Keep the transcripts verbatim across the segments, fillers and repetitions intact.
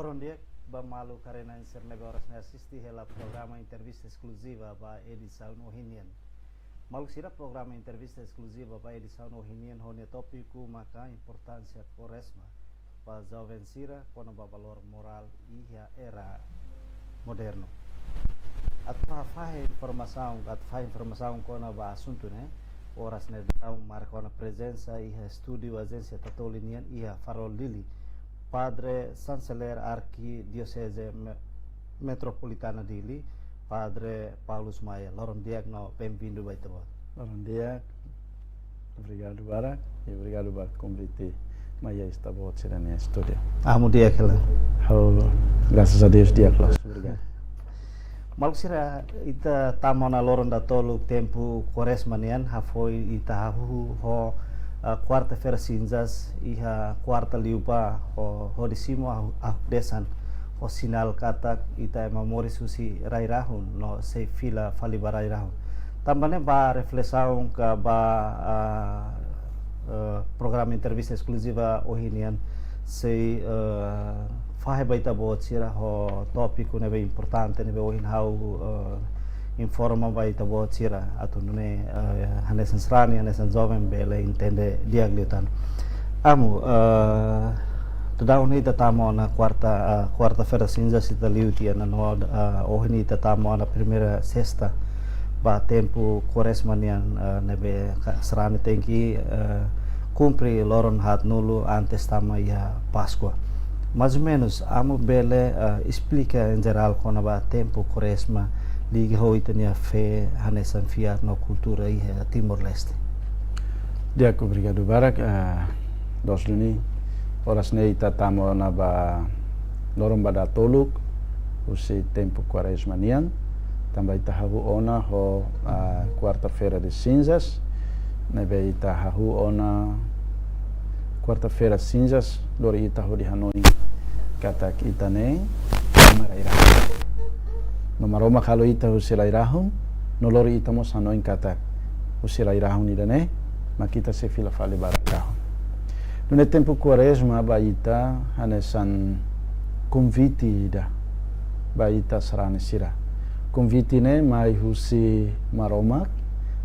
Loron di'ak ba maluk karena sira ne'ebé oras ne'e asiste hela programa entrevista eskluziva ba edisaun ohin nian. Maluk sira, programa entrevista eskluziva ba edisaun ohin nian ho nia tópiku maka importánsia Kuaresma ba joven sira kona-ba valór morál iha era modernu. Atu fahe informasaun, atu fahe informasaun kona-ba asuntu ne'e, oras ne'e daudaun marka ona prezensa iha estúdiu Ajénsia Tatoli nian iha Farol Dili, Padre Chanceler Arkidioseze Me-, Metropolitana Dili, Padre Paulus Maia. Loron di'ak no bem-vindo ba ita-boot. Loron di'ak. Obrigadu barak, i obrigadu ba konvite mai iha ita-boot sira-nia estúdiu. Amu di'ak hela? Ha'u, grasas a Deus, di'ak loos. Obrigadu. Maluk sira, ita tama ona loron datoluk tempu Kuaresma nian, hafoin ita hahú ho, ah, Kuarta-feira Sinzas, iha kuarta liubá ho, hodi simu ahu-, ahudesan ho sinál katak ita ema moris husi rai-rahun no sei fila fali ba rai-rahun. Tanba ne'e ba reflesaun ka ba, ah, eh, programa entrevista eskluziva ohin nian sei, eh, fahe ba ita-boot sira ho tópiku ne'ebé importante ne'ebé ohin ha'u, eh, informa ba ita-boot sira atu nune'e, eh, hanesan sarani, hanesan joven bele entende di'ak liután. Amu, eh, daudaun ne'e ita tama ona kuarta, eh, Kuarta-feira Sinzas ita liu tiha ona no, eh, ohin ita tama ona primeira sesta ba tempu Kuaresma nian, eh, ne'ebé ka-, sarani tenke, eh, kumpre loron haatnulu antes tama iha Páskua. Mais ou menus, amu bele, eh, esplika em jerál kona-ba tempu Kuaresma, liga ho ita-nia fé, hanesan fiar no kultura iha Timor-Leste. Di'ak, obrigadu barak, eh, loos duni. Oras ne'e ita tama ona ba loron ba datoluk husi tempu Kuaresma nian. Tanba ita hahú ona ho, ah, Kuarta-feira de Cinzas, ne'ebé ita hahú ona Kuarta-feira Sinzas, lori ita hodi hanoin katak ita ne'e ema rai-rahun. No Maromak halo ita husi rai-rahun, no lori ita mós hanoin katak husi rai-rahun ida-ne'e mak ita sei fila fali ba rai-rahun. Nune'e tempu Kuaresma ba ita hanesan konvite ida ba ita sarani sira. Konvite ne'e mai husi Maromak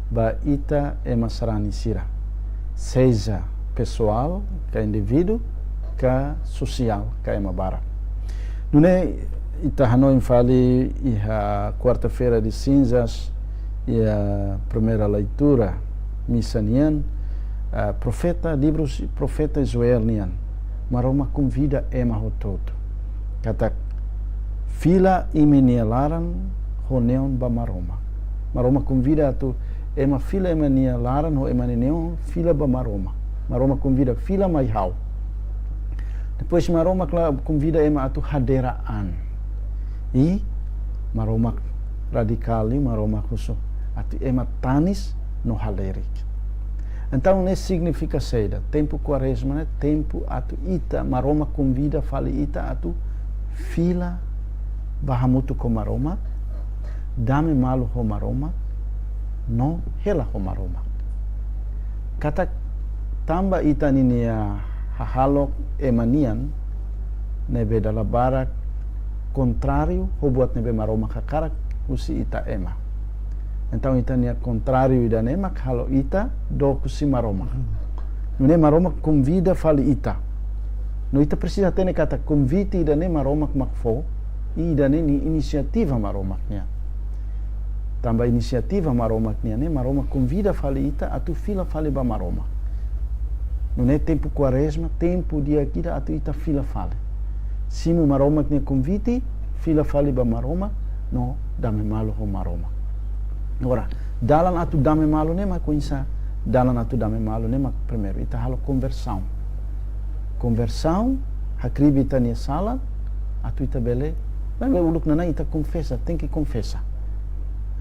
ba ita ema sarani sira, seja pesoál ka indivíduu, ka sosiál ka ema barak. Nune'e ita hanoin fali iha Kuarta-feira de Cinzas, iha primeira leitura misa nian, ah, profeta, livru Profeta Joel nian, Maromak konvida ema hotu-hotu katak fila imi-nia laran ho neon ba Maromak. Maromak konvida atu ema fila ema nia laran ho ema nia neon fila ba Maromak. Maromak konvida fila mai ha'u. Depois Maromak la konvida ema atu hadera an. I Maromak radikál, i Maromak husu atu ema tanis no halerik. Entaun ne'e signifika saida? Tempu Kuaresma ne'e tempu atu ita, Maromak konvida fali ita atu fila ba hamutuk ho Maromak, dame malu ho Maromak, no hela ho Maromak. Katak tanba ita ninia hahalok ema nian ne'ebé dala barak kontráriu ho buat ne'ebé Maromak hakarak husi ita ema. Entaun ita-nia kontráriu ida-ne'e mak halo ita dook husi Maromak. Nune'e Maromak konvida fali ita. No ita presiza hatene katak konvite ida-ne'e Maromak mak fó, i ida-ne'e nia inisiativa Maromak nian. Tanba inisiativa Maromak nian ne'e, Maromak konvida fali ita atu fila fali ba Maromak. Nune'e tempu Kuaresma tempu di'ak ida atu ita fila fali. Simu Maromak nia konvite, fila fali ba Maromak, no dame malu ho Maromak. Agora, dalan atu dame malu ne'e mak oinsá? Dalan atu dame malu ne'e mak primeiru ita halo konversaun. Konversaun, hakribi ita-nia sala, atu ita bele, bele uluk nanain ita konfesa, tenke konfesa.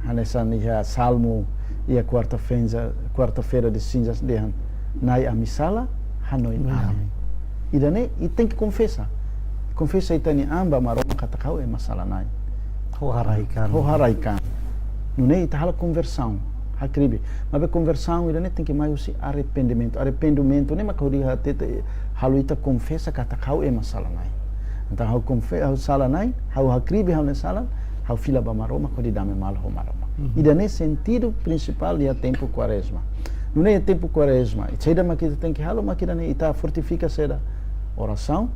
Hanesan iha Salmu, iha Kuarta-feira, Kuarta-feira de Cinzas dehan, Na'i, ami sala, hanoin ami. Ami. Ida-ne'e, ita tenke konfesa. Konfesa ita-nia an ba Maromak katak ha'u ema sala-na'in. Ho haraik an. Ho haraik an. Nune'e ita halo konversaun, hakribi. Maibé konversaun ida-ne'e tenke mai husi arrependimentu. Arrependimentu ne'e mak hodi hatete, halo ita konfesa katak ha'u ema sala-na'in. Entaun, ha'u konfe-, ha'u sala-na'in, ha'u hakribi ha'u-nia sala, ha'u fila ba Maromak, hodi dame malu ho Maromak. Ida-ne'e sentidu prinsipál iha tempu Kuarezma. Nune'e iha tempu Kuarezma, saida mak ita tenke halo, mak ida-ne'e ita fortifika saida? Orasaun,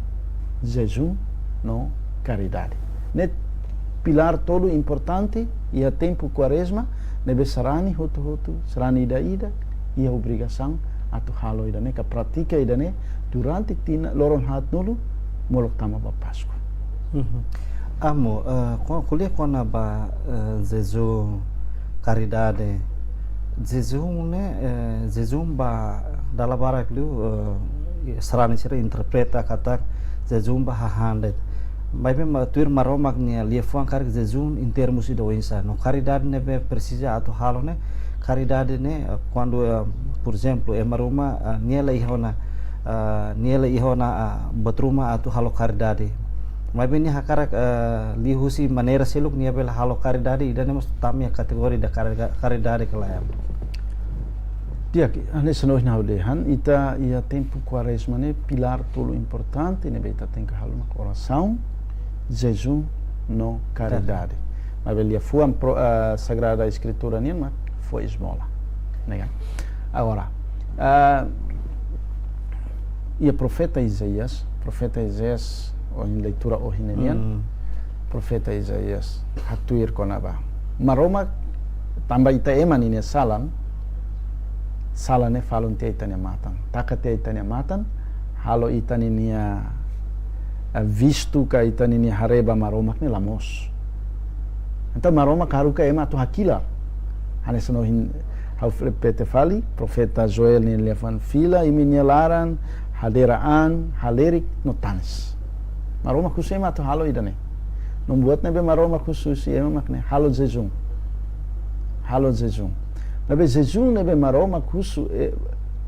jejún, no karidade. Ne'e pilár tolu importante iha tempu Kuarezma, ne'ebé sarani hotu-hotu, sarani ida-ida, iha obrigasaun atu halo ida-ne'e, ka pratika ida-ne'e, durante tinan loron haatnulu, molok tama ba Páskua. Amu, eh, ko-, ko'alia kona-ba, eh, jejún, karidade. Jejún ne'e, eh, jejún ba dala barak liu, eh, sarani sira interpreta katak jejún ba hahán de'it. Maibé ma-, tuir Maromak nia liafuan karik jejún iha termus ida oinsá. No karidade ne'ebé presiza atu halo ne'e, karidade ne'e, eh, kuandu, eh, por ezemplu, ema ruma, eh, nia la iha ona, eh, nia la iha ona, eh, buat ruma atu halo karidade. Maibé nia hakarak, eh, liuhusi maneira seluk nia bele halo karidade, ida-ne'e mós tama iha kategoria ida kari-, karidade ka lae? Di'ak, hanesan ohin ha'u dehan, ita iha tempu Kuarezma ne'e pilár tolu importante ne'ebé ita tenke halo mak orasaun, jejún, no karidade. Maibé liafuan pro-, eh, Sagrada Eskritura nian mak fó ezmola. Ne'e ka? Agora, ah, iha profeta Isaías, profeta Isaías, ohin leitura ohin ne'e nian, profeta Isaías haktuir kona-ba Maromak, tanba ita ema ninia sala, sala ne'e falun tiha ita-nia matan. Taka tiha ita-nia matan, halo ita ninia, eh, vistu ka ita ninia haree ba Maromak ne'e la moos. Entaun Maromak haruka ema atu hakilar. Hanesan ohin ha'u repete fali, profeta Joel nia liafuan: fila imi-nia laran, hadeer an, halerik no tanis. Maromak husu ema atu halo ida-ne'e. No buat ne'ebé Maromak husu husi ema mak ne'e, halo jejún. Halo jejún. Maibé jejún ne'ebé Maromak husu, eh,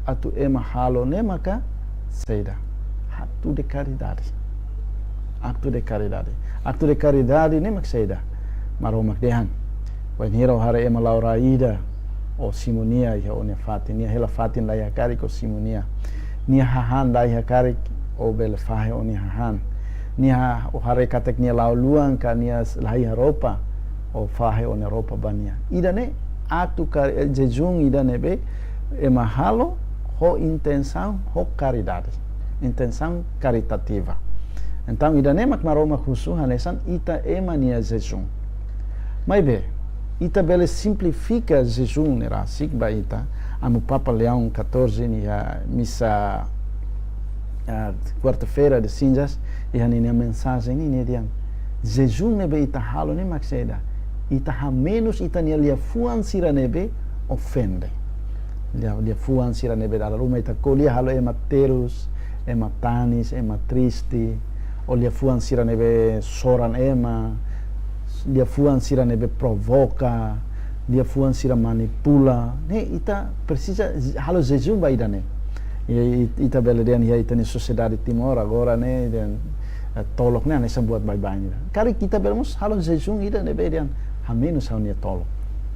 atu ema halo ne'e maka saida? Aktu de karidade. Aktu de karidade. Aktu de karidade ne'e mak saida? Maromak dehan: Wainhira ó haree ema la'o rai ida, ó simu nia iha ó-nia fatin. Nia hela fatin laiha karik, ó simu nia. Nia hahán laiha karik, ó bele fahe ó-nia hahán. Nia ha-, ó haree katak nia la'o luan ka nia s-, laiha roupa, ó fahe ó-nia roupa ba nia. Ida-ne'e aktu kar-, eh, jejún ida ne'ebé ema halo ho intensaun, ho karidade. Intensaun karitativa. Entaun, ida-ne'e mak Maromak husu hanesan ita ema nia jejún. Maibé, ita bele simplifika jejún ne'e rasik ba ita. Amu Papa Leão catorze nia misa, ah, kuarta-feira de cinzas, iha ninia mensajen ne'e nia dehan: jejún ne'ebé ita halo ne'e mak saida? Ita hamenus ita-nia liafuan sira ne'ebé ofende. Lia-, liafuan sira ne'ebé dala ruma ita ko'alia halo ema terus, ema tanis, ema triste, ou liafuan sira ne'ebé soran ema, liafuan sira ne'ebé provoka, liafuan sira manipula. Ne'e ita presiza j-, halo jejún ba ida-ne'e. I, i, ita bele dehan iha ita-nia sosiedade Timor agora ne'e dehan, eh, tolok ne'e hanesan buat baibain ida. Karik ita bele mós halo jejún ida ne'ebé dehan hamenus ha'u-nia tolok.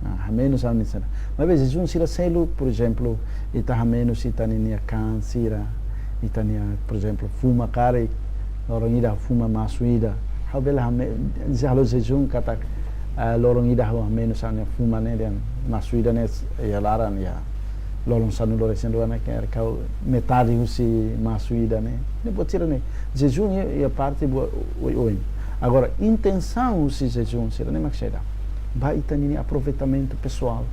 Ah, hamenus ha'u-nia sira. Maibé jejún sira seluk, por ezemplu, ita hamenus ita ninia kaan sira, ita-nia, por ezemplu, fuma karik, loron ida fuma masu ida. Ha'u bele hame-, halo jejún katak, eh, loron ida ha'u hamenus ha'u-nia fuma ne'e dehan masu ida ne'e iha laran iha lolon sanulu-resin-rua ne'e karik ha'u metade husi masu ida ne'e. Ne'e buat sira-ne'e. Jejún iha, iha parte buat oioin. Agora, intensaun husi jejún sira-ne'e mak saida? Ba ita ninia aproveitamentu pesoál.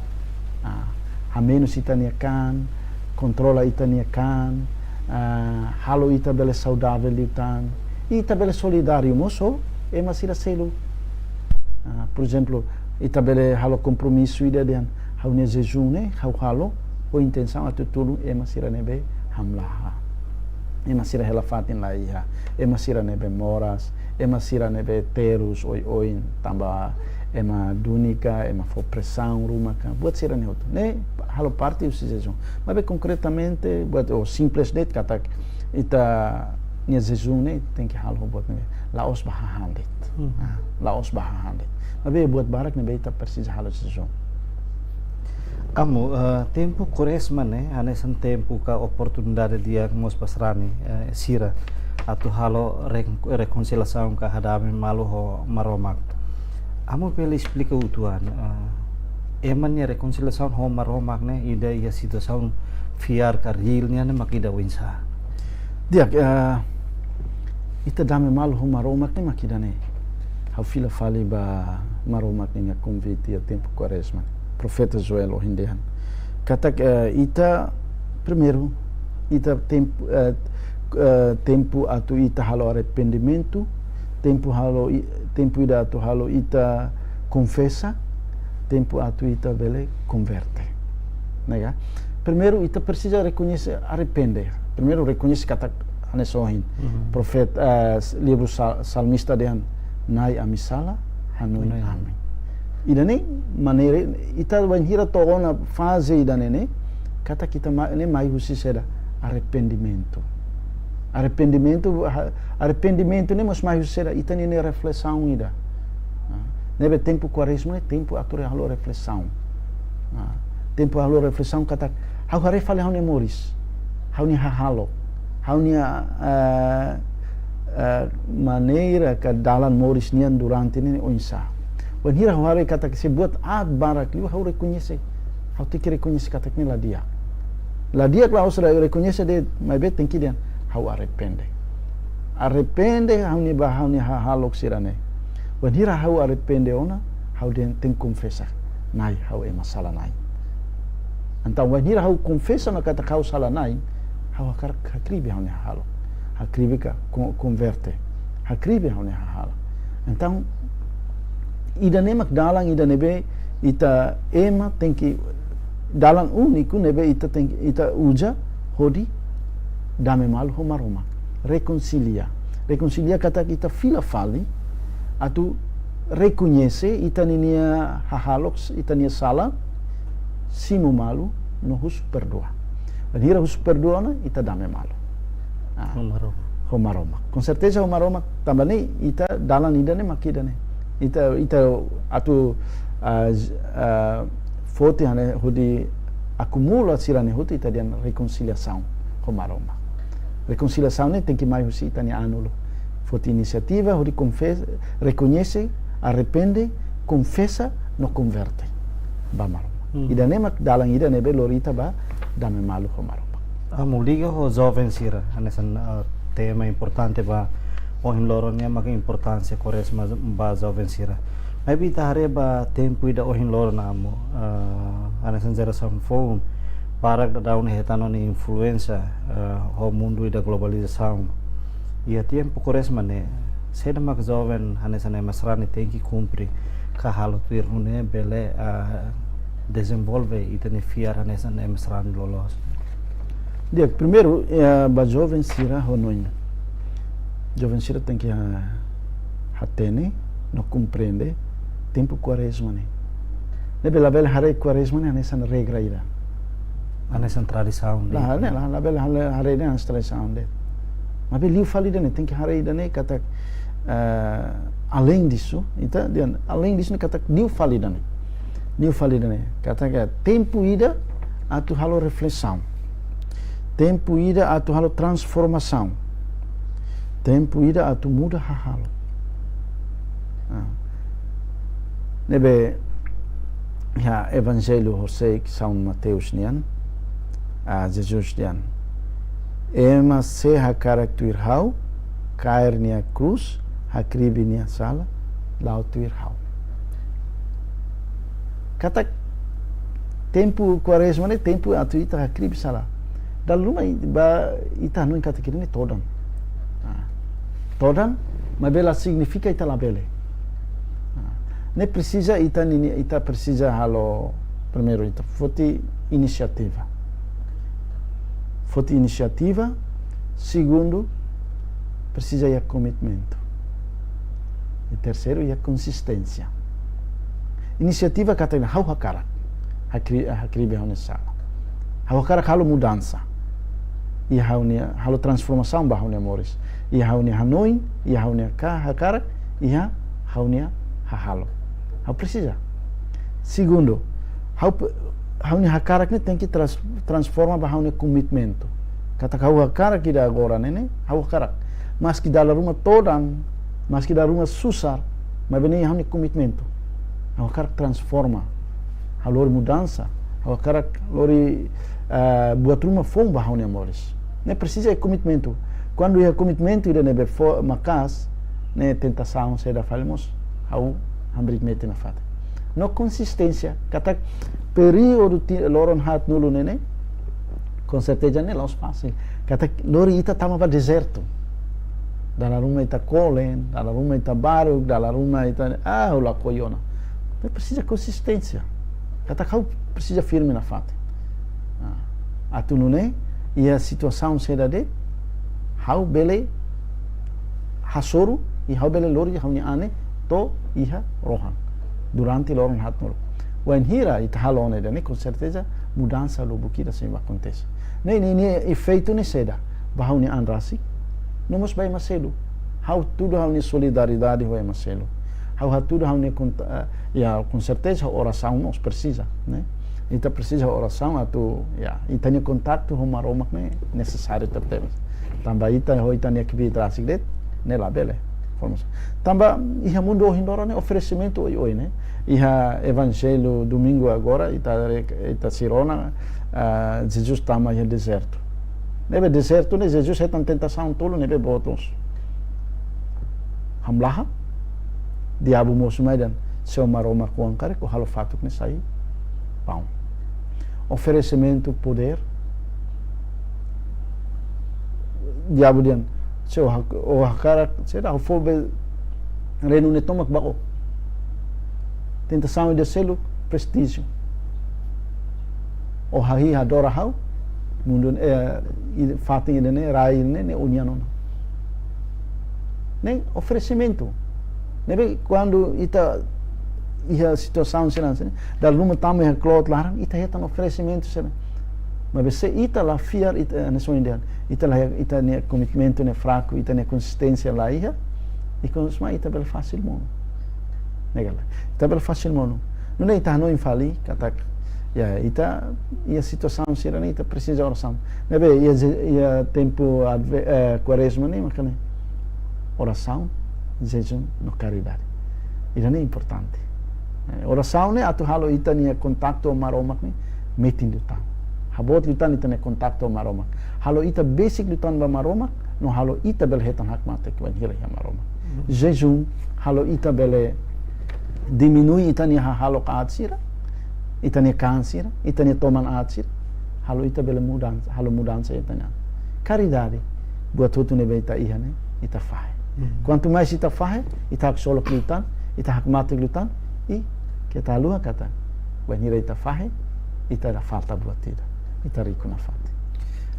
Ah, hamenus ita-nia kaan, kontrola ita-nia kaan, ah, halo ita bele saudavel liután. Ita bele solidáriu mós ho ema sira seluk. Ah, por ezemplu, ita bele halo kompromisu ida dehan ha'u-nia jejún ne'e ha'u halo ho intensaun atu tulun ema sira ne'ebé hamlaha. Ema sira hela fatin laiha, ema sira ne'ebé moras, ema sira ne'ebé terus oioin, tanba ema duni ka, ema fó presaun ruma ka, buat sira-ne'e hotu. Ne'e halo parte husi jejún. Maibé konkretamente, buat, ou simples de'it katak ita-nia jejún ne'e tenke halo buat ne'ebé la'ós ba hahán de'it. Hmm. Ah, la'ós ba hahán de'it. Maibé buat barak ne'ebé ita presiza halo jejún. Amu, eh, tempu Kuarezma ne'e hanesan tempu ka oportunidade di'ak mós ba sarani, eh, sira. atu halo re-, rekonsiliasaun ka hadame malu ho Maromak. Amu bele esplika uitoan, eh, ema nia rekonsiliasaun ho Maromak ne'e ida iha situasaun fiar ka reál nian ne'e mak ida oinsá? Di'ak, eh, ita dame malu ho Maromak ne'e mak ida-ne'e. Ha'u fila fali ba Maromak nia konvite iha tempu Kuarezma. Profeta Joel ohin dehan katak, eh, ita, primeiru, ita tempu, eh, eh, tempu atu ita halo arrependimentu, tempu halo i-, tempu ida atu halo ita konfesa, tempu atu ita bele konverte. Ne'e ka? Primeiru, ita presiza rekoñese, arrepende. Primeiru, rekoñese katak hanesan ohin. Mhm. Profeta, eh, s-, livru sal-, salmista dehan, Na'i, ami sala, hanoin, hanoin, ami. Ida-ne'e maneira, ita bainhira to'o ona faze ida-ne'e ne'e, katak ita ma-, ne'e mai husi saida? Arrependimentu. Arrependimentu, ha-, arrependimentu ne'e mós mai husi saida? Ita-nia reflesaun ida. Ah, ne'ebé tempu Kuarezma ne'e tempu atu halo reflesaun. Ah, tempu halo reflesaun katak, ha'u haree fali ha'u-nia moris, ha'u-nia hahalok, ha'u-nia, eh, eh, maneira ka dalan moris nian durante ne'e oinsá. Bainhira ha'u haree katak sei buat aat barak liu, ha'u rekoñese. Ha'u tenke rekoñese katak ne'e la di'ak. La di'ak la'ós rekoñese de'it, maibé tenke dehan, ha'u arrepende. Arrepende ha'u-nia ba ha'u-nia hahalok sira-ne'e. Bainhira ha'u arrepende ona, ha'u dehan tenke konfesa. Na'i, ha'u ema sala na'in. Entaun, bainhira ha'u konfesa ona katak ha'u sala na'in, ha'u hakarak hakribi ha'u-nia hahalok. Hakribi ka kon-, konverte. Hakribi ha'u-nia hahalok. Entaun, ida-ne'e mak dalan ida ne'ebé ita ema tenke, dalan úniku ne'ebé ita tenke, ita uza hodi dame malu ho Maromak. Rekonsilia. Rekonsilia katak ita fila fali atu rekoñese ita-nia hahalok, ita-nia sala, simu malu no husu perdua. Bainhira husu perdua ona, ita dame malu. Ah, ho Maromak. Ho Maromak. Konserteza ho Maromak, tanba ne'e ita dalan ida-ne'e mak ida-ne'e. Ita, ita atu, ah, j-, ah, foti hanesan hodi akumula sira-ne'e hotu ita dehan rekonsiliasaun ho Maromak. Rekonsiliasaun ne'e tenke mai husi ita-nia an uluk. Foti inisiativa, hodi konfes-, rekoñese, arrepende, konfesa, no konverte ba Maromak. Hmm. Ida-ne'e mak dalan ida ne'ebé lori ita ba dame malu ho Maromak. Amu, liga ho joven sira, hanesan, ah, tema importante ba ohin loron ne'e mak importánsia Kuarezma ba joven sira. Maibé ita haree ba tempu ida ohin loron, Amu, ah, hanesan jerasaun foun barak daudaun hetan ona influénsia, ah, ho mundu ida globalizasaun. Iha tempu Kuarezma ne'e, saida mak joven hanesan ema sarani tenke kumpre ka halo tuir nune'e bele, ah, dezenvolve ita-nia fiar hanesan ema sarani loloos? Di'ak, primeiru, eh, ba joven sira ha'u hanoin. Joven sira tenke ha-, hatene no komprende tempu Kuarezma ne'e. Ne'ebé labele haree Kuarezma ne'e hanesan regra ida. Hanesan tradisaun de'it. La, la, la, labele haree, haree ne'e hanesan tradisaun de'it. Maibé liu fali ida-ne'e, tenke haree ida-ne'e katak, eh, além disso, ita dehan, além disso ne'e katak liu fali ida-ne'e. Liu fali ida-ne'e. Katak tempu ida atu halo reflesaun. Tempu ida atu halo transformasaun. Tempu ida atu muda hahalok. Ah. Ne'ebé iha Evanjellu horisehik São Mateus nian, ah, Jesus dehan: Ema sé hakarak tuir ha'u, kaer nia krús, hakribi nia sala, la'o tuir ha'u. Katak tempu Kuarezma ne'e tempu atu ita hakribi sala. Dala ruma i-, ba ita hanoin katak ida-ne'e todan. Ah. Todan, maibé la signifika ita labele. Ah. Ne'e presiza ita nini-, ita presiza halo, primeiru ita foti inisiativa. Foti inisiativa, segundu, presiza iha komitmentu. I terseiru, iha konsisténsia. Inisiativa katak ha'u hakarak hakri-, hakribi ha'u-nia sala. Ha'u hakarak halo mudansa. Iha ha'u-nia, halo transformasaun ba ha'u-nia moris. Iha ha'u-nia hanoin, iha ha'u-nia ka-, hakarak, iha ha'u-nia hahalok. Ha'u presiza. Segundu, ha'u pe-, ha'u-nia hakarak ne'e tenke trans-, transforma ba ha'u-nia komitmentu. Katak ha'u hakarak ida agora ne'e ne'e, ha'u hakarak. Maski dala ruma todan, maski dala ruma susar, maibé ne'e ha'u-nia komitmentu. Ha'u hakarak transforma, ha'u lori mudansa, ha'u hakarak lori, eh, buat ruma foun ba ha'u-nia moris. Ne'e presiza iha komitmentu. Kuandu iha komitmentu ida ne'ebé fó maka'as, ne'e tentasaun sei dada fali mós, ha'u hamriik metin nafatin. No konsisténsia, katak períodu ti-, loron haatnulu ne'e ne'e, konserteza ne'e la'ós fasil. Katak lori ita tama ba dezertu. Dala ruma ita kolen, dala ruma ita baruk, dala ruma ita, ah, ha'u lakohi ona. Ne'e presiza konsisténsia. Katak ha'u presiza firme nafatin. Ah, atu nune'e, iha situasaun saida de'it, ha'u bele hasoru, i ha'u bele lori ha'u-nia an ne'e to'o iha rohan. Durante loron haatnulu. Wainhira ita halo ona ida-ne'e, konserteza, mudansa lubuk ida sei akontese. Ne'e, ne'e, ne'e efeitu ne'e saida, ba ha'u-nia an rasik, no mós ba ema seluk. Ha'u hatudu ha'u-nia solidariedade ho ema seluk. Ha'u hatudu ha'u-nia konta-, eh, ya, konserteza orasaun mós presiza, ne'e? Ita presiza orasaun atu, ya, ita-nia kontaktu ho Maromak ne'e nesesáriu tebes. Tanba ita ho ita-nia kbiit rasik de'it, ne'e labele. Formasaun. Tanba iha mundu ohin loron ne'e oferesimentu oioin, ne'e? Iha Evanjellu domingu agora, ita re-, ita sei rona, ah, Jesus tama iha dezertu. Ne'ebé dezertu ne'e Jesus hetan tentasaun tolu ne'ebé boot loos. Hamlaha, diabu mosu mai dehan, se ó Maromak oan karik, ó halo fatuk ne'e sai paun. Oferesimentu podér, diabu dehan, se ó hak-, ó hakarak, se ó fó be reinu ne'e tomak ba ó. Tentasaun ida seluk, prestíjiu. Ó hahi'i, adora ha'u, mundu, eh, i-, fatin ida-ne'e, rai ne'e, ne'e ó-nian ona. Ne'e oferesimentu. Ne'ebé kuandu ita iha situasaun sira-ne'e, dala ruma tama iha kloot laran, ita hetan oferesimentu sira. Maibé se ita la fiar, ita, eh, ne'e só ida, ita la, ita-nia komitmentu ne'e fraku, ita-nia konsisténsia la iha, i konsma ita bele fasil monu. Ne'e ka lae? Ita bele fasil monu. Nune'e ita hanoin fali, katak, ya, ita, iha situasaun sira-ne'e ita presiza orasaun. Ne'ebé, iha je-, iha tempu adve-, eh, Kuarezma ne'e, maka ne'e orasaun, jejún, no karidade. Ida-ne'e importante. Eh, orasaun ne'e atu halo ita-nia kontaktu ho Maromak ne'e metin liután. Haboot liután ita-nia kontaktu ho Maromak. Halo ita besik liután ba Maromak, no halo ita bele hetan hakmatek bainhira iha Maromak. Hmm. Jejún, halo ita bele diminui ita-nia hahalok aat sira, ita-nia kaan sira, ita-nia toman aat sira, halo ita bele mudansa, halo mudansa ita-nia. Karidade, buat hotu ne'ebé ita iha ne'e, ita fahe. Hmm. Kuantu mais ita fahe, ita haksolok liután, ita hakmatek liután, i keta haluha katak, bainhira ita fahe, ita la falta buat ida, ita riku nafatin.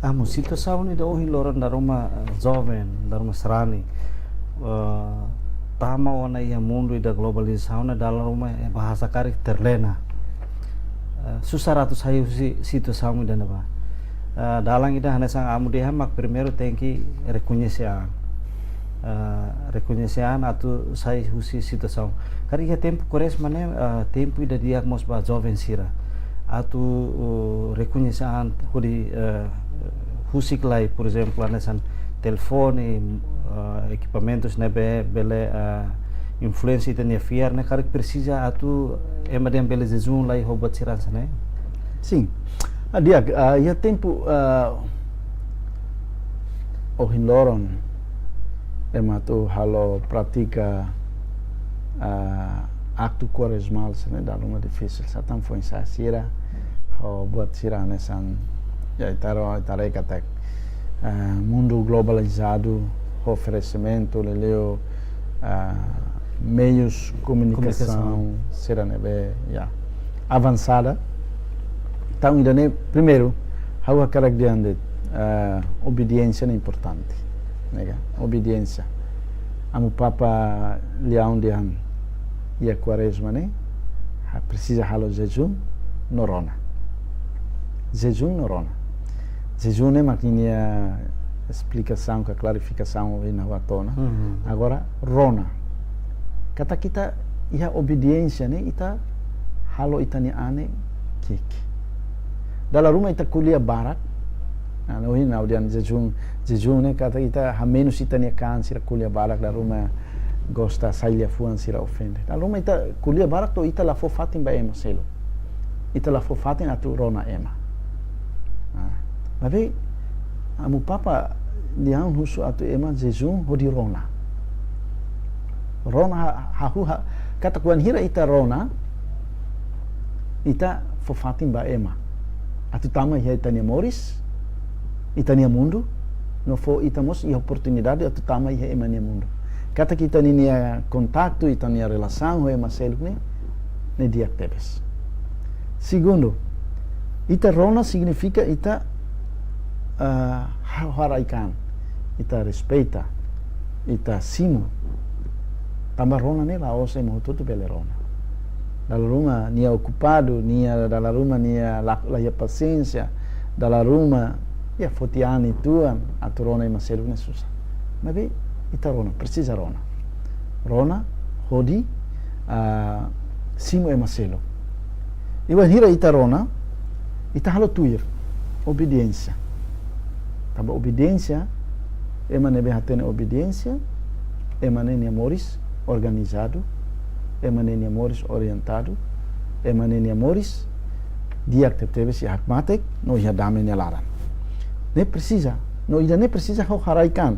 Amu, situasaun ida ohin loron dala ruma, eh, joven, dala ruma sarani, eh, tama ona iha mundu ida globalizasaun ne'e dala ruma, eh, bahasa karik terlena. Eh, susar atu sai husi situasaun ida-ne'ebá. Eh, dalan ida hanesan Amu dehan mak primeiru tenke rekoñese an. Eh, rekoñese an atu sai husi situasaun. Karik iha tempu Kuarezma ne'e, eh, tempu ida di'ak mós ba joven sira. Atu, uh, rekoñese an hodi, eh, husik lai, por ezemplu, hanesan telefone, eh, ekipamentus ne'ebé bele, eh, influensia ita-nia fiar ne'e karik presiza atu ema dehan bele jejún lai ho buat sira hanesan ne'e? Sin. Ah, di'ak, ah, iha tempu, ah, ohin loron, ema atu halo pratika, ah, aktu kuarezmál sira-ne'e dala ruma difisil. Satán foin-sa'e sira, ho buat sira hanesan, ya, ita haree, ita haree katak, ah, mundu globalizadu, oferesimentu, liuliu, ah, meius komunikasaun, komunikasaun sira ne'ebé, ya, avansada. Entaun, ida-ne'e, primeiru, ha'u hakarak dehan de'it, ah, obediénsia ne'e importante. Ne'e ka, obediénsia. Amu Papa Leão dehan, iha Kuarezma ne'e, ha-, presiza halo jejún no rona. Jejún no rona. Jejún ne'e mak nia esplikasaun ka klarifikasaun ohin ha'u hato'o ona. Mhm. Agora, rona. Katak ita iha obediénsia ne'e, ita halo ita-nia an ne'e ki'ik. Dala ruma ita ko'alia barak, Ah, no hina udian jejún, jejún ne'e katak ita hamenus ita-nia kaan sira ko'alia barak, dala ruma gosta sai liafuan sira ofende. Dala ruma ita ko'alia barak to'o ita la fó fatin ba ema seluk. Ita la fó fatin atu rona ema. Ah, maibé Amu Papa dehan husu atu ema jejún hodi rona. Rona ha-, hahú ha-, katak wainhira ita rona, ita fó fatin ba ema atu tama iha ita-nia moris, ita-nia mundu, no fó ita mós iha oportunidade atu tama iha ema nia mundu. Katak ita-nia kontaktu, ita-nia relasaun ho ema seluk ne'e, ne'e di'ak tebes. Segundu, ita rona signifika ita, ah, ha-, haraik an, ita respeita, ita simu. Tanba rona ne'e la'ós ema hotu-hotu bele rona. Dala ruma nia okupadu, nia dala ruma nia la, la iha pasiénsia, dala ruma, ya, foti an uitoan atu rona ema seluk ne'e susar. Maibé ita rona, presiza rona. Rona hodi, ah, simu ema seluk. I wainhira ita rona, ita halo tuir, obediénsia. Tanba obediénsia, ema ne'ebé hatene obediénsia, ema ne'e nia moris organizadu, ema ne'e nia moris orientadu, ema ne'e nia moris di'ak tebetebes iha hakmatek no iha dame nia laran. Ne'e presiza, no ida-ne'e presiza ha'u haraik an.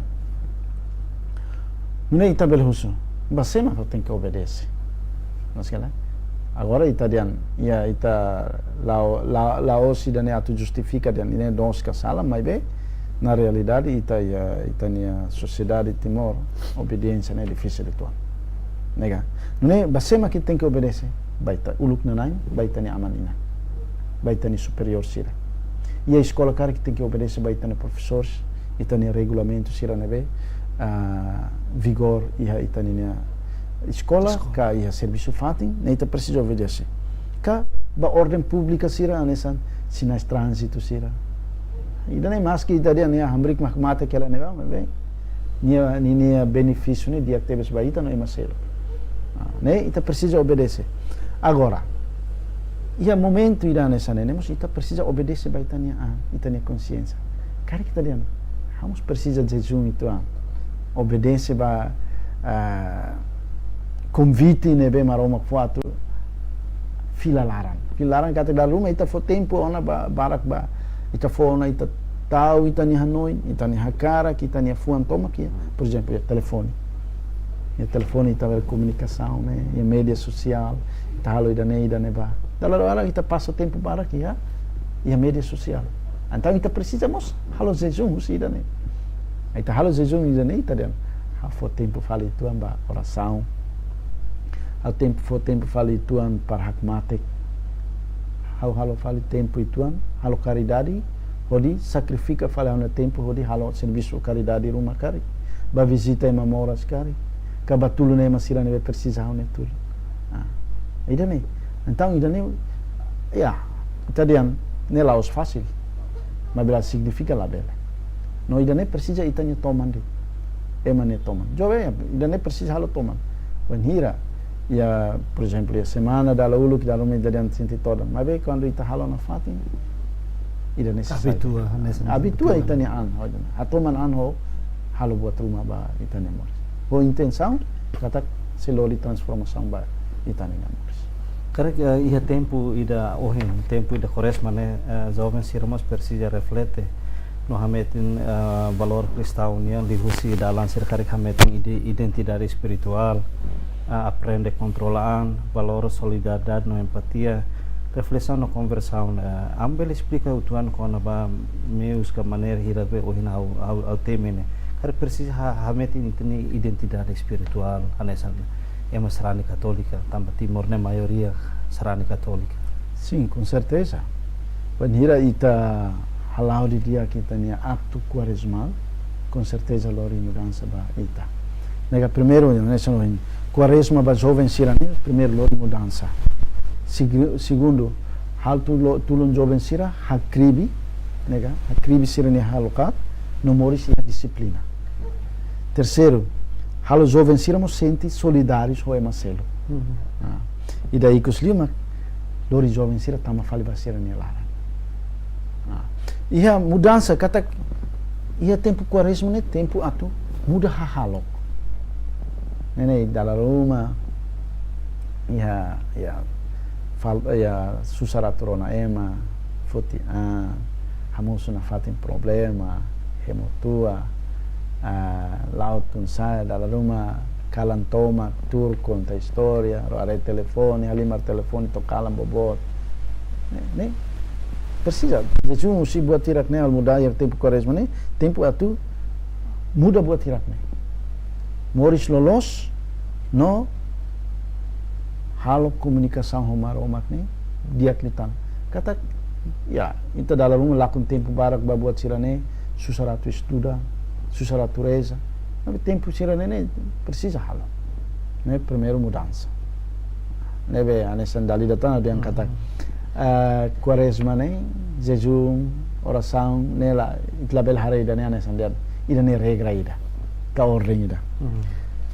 Nune'e ita bele husu, ba sé mak ha'u tenke obedese? Mas kala, agora ita dehan, ya, ita la'o-, la-, la'ós ida-ne'e atu justifika dehan ida-ne'e dosik ka sala, maibé na realidade ita, ya, ita-nia sosiedade Timor, obediénsia ne'e difisil uitoan. Ne'e ka? Nune'e, ba sé mak ita tenke obedese? Ba ita uluk nanain, ba ita-nia aman-inan, ba ita-nia superiór sira. Iha eskola karik ita tenke obedese ba ita-nia profesores, ita-nia regulamentu sira ne'ebé, ah, vigora iha ita-nia eskola, eskola, ka iha servisu fatin, ne'e ita presiza obedese. Ka ba orden públika sira, hanesan sinais tránzitu sira. Ida-ne'e maski ita dehan nia hamriik mak mate kela ne'ebá, maibé nia, nia, nia benefísiu ne'e di'ak tebes ba ita no ema seluk. Ah, ne'e ita presiza obedese. Agora, iha momentu ida hanesan ne'e, mós ita presiza obedese ba ita-nia an, ita-nia konsiénsia. Karik ita dehan, ha'u mós presiza jejún uitoan. Obedese ba, ah, konvite ne'ebé Maromak fó atu fila laran. Fila laran katak dala ruma ita fó tempu ona ba, barak ba. Ita fó ona, ita tau ita-nia hanoin, ita-nia hakarak, ita-nia fuan tomak iha, por ezemplu, iha telefone. Iha telefone ita bele komunikasaun, ne'e, iha média sosiál, ita halo ida-ne'e, ida-ne'ebá. Dala ruma ita pasa tempu barak iha, iha média sosiál. Entaun ita presiza mós halo jejún husi ida-ne'e. Ita halo jejún ida-ne'e, ita dehan, ha'u fó tempu fali uitoan ba orasaun. Ha'u tempu, fó tempu fali uitoan para hakmatek. Ha'u halo fali tempu uitoan, halo karidade, hodi sakrifika fali ha'u-nia tempu, hodi halo servisu karidade ruma karik, ba vizita ema moras karik, ka ba tulun ema sira ne'ebé presiza ha'u-nia tulun. Ah, ida-ne'e. Entaun, ida-ne'e, ya, ita dehan ne'e la'ós fasil, maibé la signifika labele. No ida-ne'e presiza ita-nia toman de'it, ema nia toman. Joven, ida-ne'e presiza halo toman. Wainhira, ya, por ezemplu, iha semana dala uluk, dala ruma ita dehan sente todan. Maibé kuandu ita halo nafatin, ita ne'e sai. Abitua, hanesan abitua abitua ita-nia an, ho ida-ne'e. Hatoman an ho halo buat ruma ba ita-nia moris. Ho intensaun katak sei lori transformasaun ba ita-nia moris. Karik, eh, iha tempu ida ohin, tempu ida Kuarezma ne'e, eh, joven sira mós presiza reflete no hametin, eh, valór kristaun nian liuhusi dalan sira karik hametin ide-, identidade espirituál, eh, aprende kontrola an, valór solidariedade no empatia, reflesaun no konversaun, eh, ami bele esplika uitoan kona-ba meius ka maneira hira be ohin ha'u, ha'u, ha'u temi ne'e. Karik presiza ha-, hametin ita-nia identidade espirituál, hanesan ema sarani katólika, tanba Timor ne'e maioria sarani katólika. Sin, com certeza. Wainhira ita hala'o didi'ak ita-nia aktu kuarezmál, com certeza lori mudansa ba ita. Ne'e ka primeiru, ne'e hanesan Kuarezma ba joven sira ne'e, primeiru lori mudansa. Segu-, segundu, halo tu-, lo-, tulun joven sira hakribi, ne'e ka, hakribi sira-nia haluha, no moris iha dixiplina. Terseiru, halo joven sira mós sente solidáriu ho ema seluk. Mhm. Ah, ida ikus liu mak lori joven sira tama fali ba sira-nia laran. Ah, Iha mudansa, katak iha tempu Kuarezma ne'e tempu atu muda hahalok. Ne'e ne'e dala ruma iha, iha fal-, iha susar atu rona ema, foti an, hamosu nafatin problema, hemu tua, ah, la'o tun sa'e, dala ruma kalan tomak, tuur konta istória, haree telefone, halimar telefone to'o kalan boboot. Ne'e, ne'e presiza. Jejún husi buat hirak ne'e, halo mudansa iha tempu Kuarezma ne'e, tempu atu muda buat hirak ne'e. Moris loloos, no halo komunikasaun ho Maromak ne'e di'ak liután. Katak, ya, ita dala ruma lakon tempu barak ba buat sira-ne'e, susar atu estuda, susar atu reza. Maibé tempu sira-ne'e ne'e presiza halo. Ne'e primeiru mudansa. Ne'ebé hanesan dala ida tan ha'u dehan katak, eh, Kuarezma ne'e, jejún, orasaun, ne'e la, ita labele haree ida-ne'e hanesan dehan ida-ne'e regra ida, ka orden ida.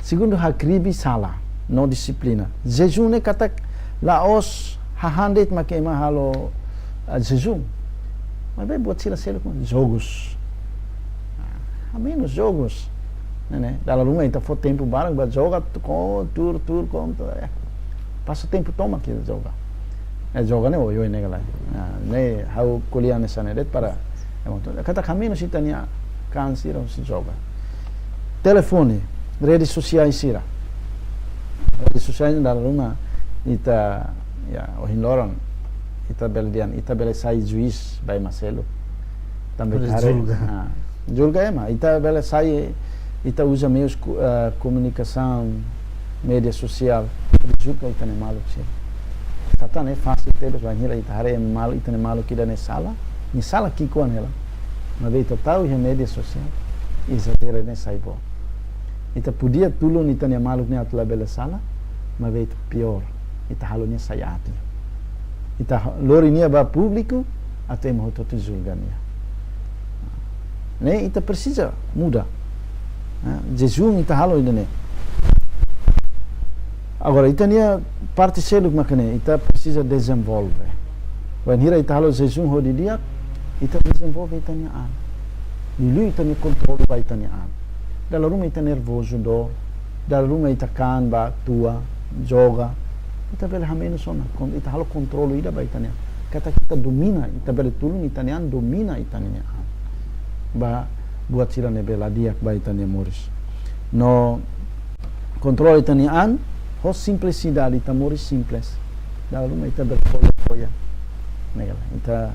Segundu, hakribi sala, no dixiplina. Jejún ne'e katak la'ós hahán de'it mak ema halo, ah, jejún. Maibé buat sira seluk, jogus. Ah, hamenus jogus. Ne'e ne'e, dala ruma ita fó tempu barak ba joga, ko, tuur, tuur, ko, eh. Pasa tempu tomak ita joga. Eh, joga ne'e oioin ne'e ka lae. Ah, ne'e ha'u ko'alia hanesan ne'e de'it para, eh, katak hamenus ita-nia an sira husi joga. Telefone, rede sosiál sira. Rede sosiál dala ruma ita, ya, ohin loron, ita bele dehan, ita bele sai juís ba ema seluk. Tanba bele ita haree, julga. Ah, julga ema, ita bele sai, ita uza meius ko-, eh, komunikasaun, média sosiál, julga ita-nia maluk sira. Sá tan ne'e fasil tebes, bainhira ita haree maluk, ita-nia maluk ida-ne'e sala, nia sala ki'ikoan hela. Maibé ita tau iha média sosiál, ezajera, ne'e sai boot. Ita podia tulun ita-nia maluk ne'e atu labele sala, maibé ita piór, ita halo nia sai aat. Ita ha-, lori nia ba públiku, atu ema hotu-hotu julga nia. Ne'e ita presiza muda. Ah, jejún ita halo ida-ne'e. Agora, ita-nia parte seluk mak ne'e, ita presiza dezenvolve. Bainhira ita halo jejún ho di'ak, ita dezenvolve ita-nia an. Liuliu ita-nia kontrolu ba ita-nia an. Dala ruma ita nervozu, dór. Dala ruma ita kaan ba tua, joga. Ita bele hamenus ona. Kon-, ita halo kontrolu ida ba ita-nia an. Katak ita domina, ita bele tulun ita-nia an, domina ita-nia an. Ba buat sira ne'ebé la di'ak ba ita-nia moris. No kontrolu ita-nia an, ho simplisidade, ita moris simples. Dala ruma ita bele ko'alia, ko'alia. Ne'e ka lae, ita